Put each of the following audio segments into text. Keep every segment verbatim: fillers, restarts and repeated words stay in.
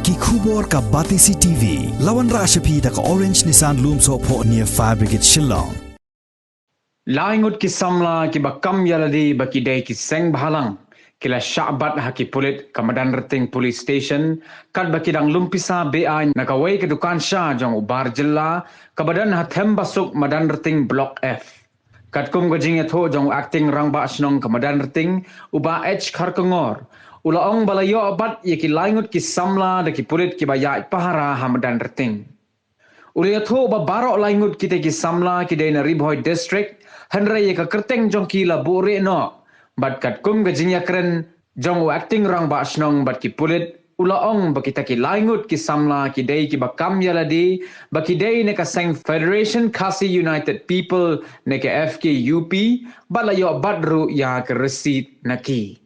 Ki khubor ka Batesi T V. La wanrah sha phi da ka Orange Nissan Lumsohphoh near Fire Brigade Shillong. Lai ngut ki samla kiba kam ïalade ba ki dei ki seng bhalang ki la shah bat ha ki pulit ka Madanrting Police Station, katba ki dang lum pisa be-aiñ na kawei ka dukan sha jong u bar jylla kaba don ha Thembasuk, Madanrting Block F. Katkum ka jingïathuh jong u Acting Rangbah Shnong ka Madanrting, u Bah H Kharkongor, u la ong ba la ïoh bat ïa ki lai ngut ki samla da ki pulit kiba ïaid pahara ha Madanrting. U la ïathuh ba baroh lai ngut kita ki samla ki dei na Ri Bhoi District, hynrei ïa ka kyrteng jong ki la buhrieh noh. Bad katkum ka jingïakren jong u Acting Rangbah Shnong bad ki pulit, u la ong ba kita ki lai ngut ki samla ki dei kiba kam ïalade ba ki dei na ka seng Federation Khasi United People ne ka F K U P, bad la ïoh bat ruh ïa ka receipt na ki.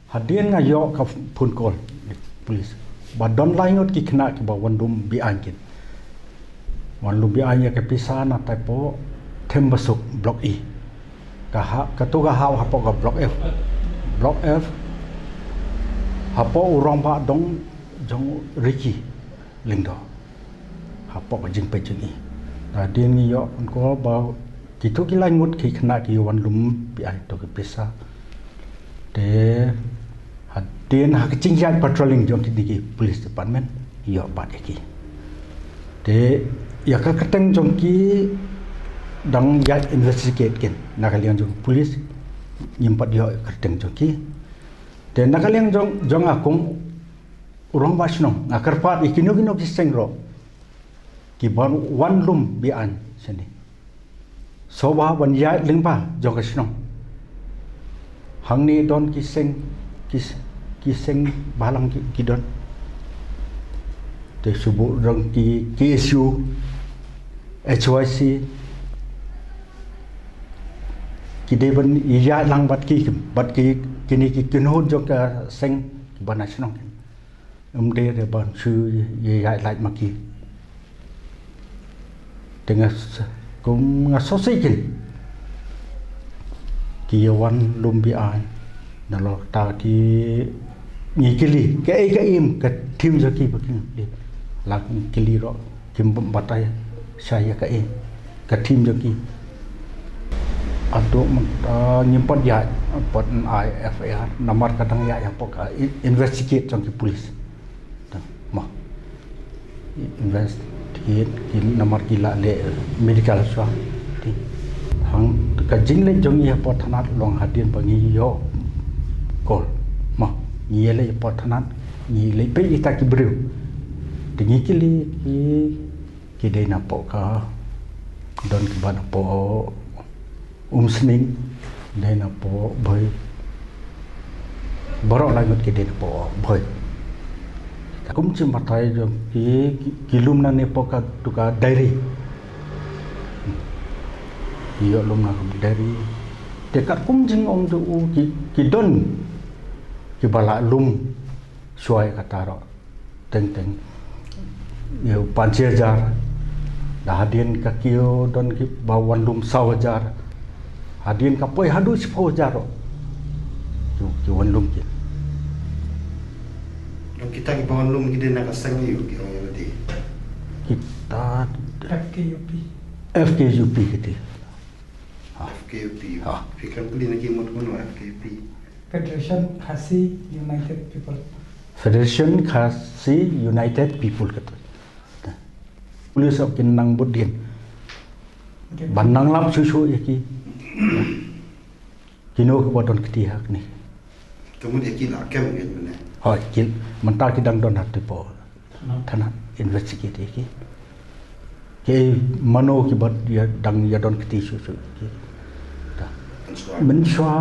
Hadien nga ïoh ka phone call police ba don lai ngut ki khynnah kiba wan lum be-aiñ kin. Wan lum be-aiñ ïa ka pisa na tai poh Thembasuk Block E. Ka ha, katu ka hap hapoh ka Block F. Block F. Hapoh u rangbah dong jong Ricky Lyngdoh. Hapoh ka jingpeit jong i. Hadien ngi ïoh phone call ba kitu ki lai ngut ki khynnah ki wan lum be-aiñ to ki pisa. Te hadien ha ka jingïaid patrolling jong kine ki police department, ïoh bat ïa ki. Te ïa ka kyrteng jong ki dang ïaid investigate kin na ka liang jong police, ngim pat ïoh ïa ka kyrteng jong ki. Te na ka liang jong, jong nga kum u rangbah shnong, nga kyrpad ïa kino kino ki seng ruh kiba wan lum be-aiñ shane, sngewbha ban ïaid lyngba jong ka shnong. Hangne don ki seng, ki, ki seng bhalang ki, ki don. Te shu buh dang ki K S U, H Y C, ki dei ban ïaid lang bad ki, bad ki, kine ki kynhun jong ka seng kiba na shnong. Ym dei re ban shu ïaid lait ma ki. Te nga s-, kum nga sngewsih kin ki ïa wan lum be-aiñ. Nalor kata ki ngi kylli kaei kaei ka thim jong ki ba ki, la ngi kylli ruh kim batai sha ïa kaei ka thim jong ki. Haduh mynta ngim pat ïaid, pat ai F I R namar ka dang ïaid hapoh ka i-, investigate jong ki police. Mo. Investigate ki namar ki la leh medical shuwa. Te hangta ka jingleit jong ngi hapoh thanat long hadien ba ngi ïoh call. Mo. Ngi ïaleit hapoh thanat, ngi leit peit ïa kita ki briew. Te ngi kylli ki, ki dei napoh ka, don kiba napoh Umsning, dei napoh Bhoi. Baroh lai ngut ki dei napoh Bhoi. Kum jingbatai jong ki, ki, ki lum nangne hapoh katu ka Diary. Ki ïoh lum na ka Diary. Te katkum jingong jong u ki, ki don kiba la lum shuwa ïa kata ruh. Teng teng. Ïa u pan shi hajar. Da hadien ka kiew don kiba wan lum saw hajar. Hadien ka poi haduh shiphew hajar ruh. Ki, ki wan lum ki. Don kita kiba wan lum ki dei na ka seng aïu ki ong ïa lade? Kita F K U P. F K U P kita. Ha. F K U P. Ha. Phi kren puli na ki mut mano F K U P. Federation Khasi United People. Federation Khasi United People kata. Police of kin nang bud din. Ban nang lap shu shu ïa ki. Kino kiba don kti ha kane. Te mut ïa ki la kem ïa mane. Hoi, ki mynta ki dang don ha te po. Thanat investigate ïa ki. Ki mano kiba ïa dang ïa don kti shu shu ki. Mynshuwa. Mynshuwa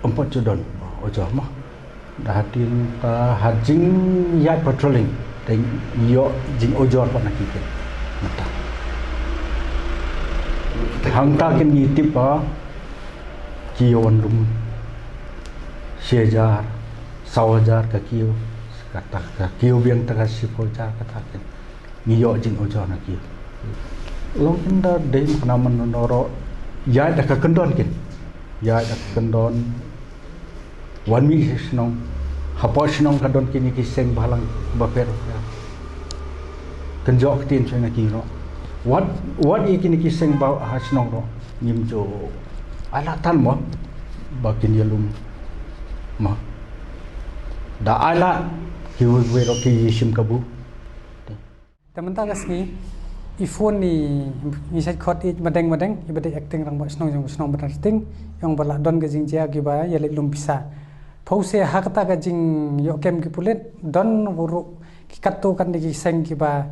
em pat ju don ujor mo. Da hadien ta ha jingïaid patrolling te ïoh jingujor pat na ki kin. Mynta. Hangta kin ngi tip ba ki ïa wan lum shi hajar, saw hajar ka kiew, kata ka kiew biang ta ka shiphew hajar kata kin. Ngi ïoh jingujor na ki. Long kin da dei ma kane man noro ïaid da ka kyndon kin. Ïaid da ka kyndon wan mih sha shnong. Hapoh shnong ka don kine ki seng bhalang bapher bapher. Kan jok ktien choi na ki ro. Wat, wat ïa kine ki seng ba ha shnong ro. Ngim jo. Ai la tan mo. Ba kin ïalum. Mo. Da ai la. Ki wei wei ro ki shim kabu. Te mynta ka sngi. I phone ni ngi shait khot i madeng madeng. I ba dei acting rangbah shnong jong shnong Banarting. Ïong ba la don ka jingjia ki ba ïa leit lum pisa. Pause ha kata ka jingïoh kem ki pulit. Don wuru ki katto katne ki seng ki ba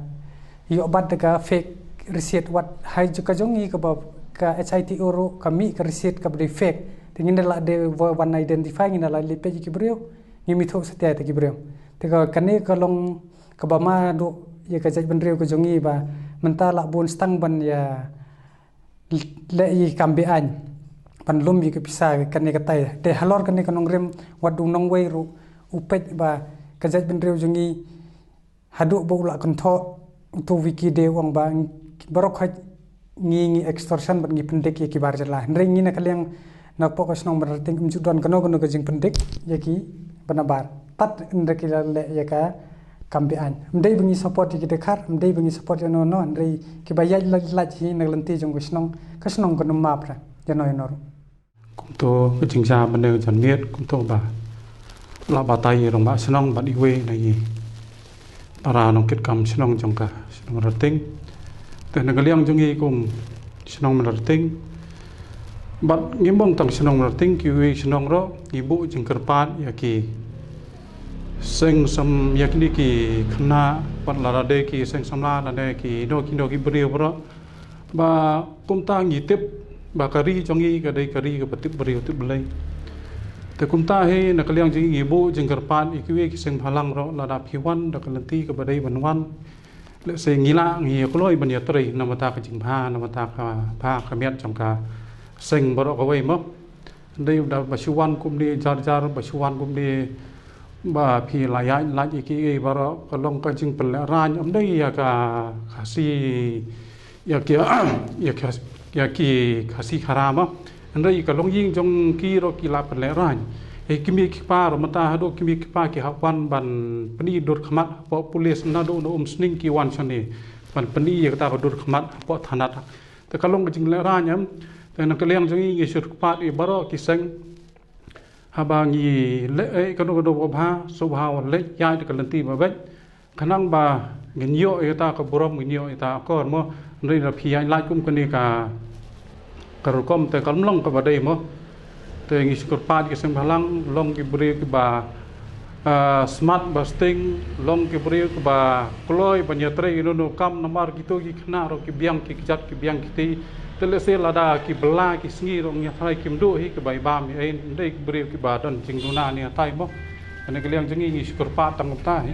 ïoh bat da ka fake receipt wat hai ju ka jong ngi ka ba ka H I T O ruh ka mih ka receipt ka ba dei fake. Te ngin da la dei wa-, wan identify ngin da la lipet ki briew. Ngi mi thok satia te ki briew. Te ka kane ka long ka ba ma du ïa ka jait bynriew ka jong ngi ba mynta la bun stang ban ïa leh ïa kam beaiñ. Ban lum ïa ka pisa kane ka tai. Te halor kane ka nongrim wat du nongwei ruh u peit ba ka jait bynriew jong ngi haduh ba u la kynthoh utu Vicky Dew ong ba baroh khoit ngi ngi extortion bad ngi pyndik ïa ki bar jylla. Hynrei ngi na ka liang na pok ka shnong Banarting ym ju don kano kano ka jingpyndik ïa ki ba nabar. Tat hynrei ki la leh ïa ka kam beaiñ. Ym dei ba ngi support ïa ki dkhar, ym dei ba ngi support ïa no no, hynrei ki ba ïaid lait lait hi na ka lynti jong ka shnong, ka shnong ka nym map ra ïa no ïa no ruh. Kumto ka jingjia mynne ka janmiet kumto ba la batai ïa rangbah shnong bad iwei na i para nongkitkam shnong jong ka shnong Banarting. Te na ka liang jong ngi kum shnong Banarting bad ngim ong tang shnong Banarting, kiwei shnong ruh ngi buh jingkyrpad ïa ki seng sam ïa kine ki khynnah bad lada dei ki seng samla lada dei kino kino ki briew ruh. Ba kumta ngi tip ba ka ri jong ngi ka dei ka ri ka ba tip briew tip Blei. Te kumta hi na ka liang jong ngi ngi buh jingkyrpad ïa kiwei ki seng bhalang ruh lada phi wan da ka lynti ka ba dei ban wan. Lehse ngi lah ngi ïa kloi ban ïatrei na bynta ka jingbha na bynta ka bha ka miat jong ka seng baroh kawei mo. Dei da ba shu wan kumne jar jar ba shu wan kumne ba phi la ïaid lait ïa kiei baroh ka long ka jingpynlehraiñ ym dei ïa ka Khasi ïa ki ïa ki ïa ki Khasi Khara ma. Hynrei ka longïing jong ki ruh ki la pynlehraiñ. Ïa ki kmie ki kpa ruh mynta haduh ki kmie ki kpa ki hap wan ban pyni dur khmat hapoh pulit naduh na Umsning ki wan shane ban pyni ïa kata ka dur khmat hapoh thanat. Te ka long ka jinglehraiñ em. Te na ka liang jong ngi ngi shu kyrpad ïa baroh ki seng haba ngi leh eh kano kano ba bha sngewbha leh ïaid da ka lynti ba beit. Khnang ba ngin ïoh ïa ta ka burom ngin ïoh ïa ta akor mo. Hynrei lada phi ïaid lait kum kane ka ka rukom te kam long ka ba dei mo. Te ngi shu kyrpad ki seng bhalang long ki briew ki ba ah, smat ba sting long ki briew ki ba kloi ban ïatrei ïa no no kam namar kito ki khynnah ruh ki biang ki kjat ki biang kti. Te lehse lada ki bylla ki sngi ruh ngi ïatrei kim duh hi ki ba i bam i ei ym dei ki briew ki ba don jingduna ne ïatai mo. Kane ka liang jong ngi ngi shu kyrpad tang kumta hi.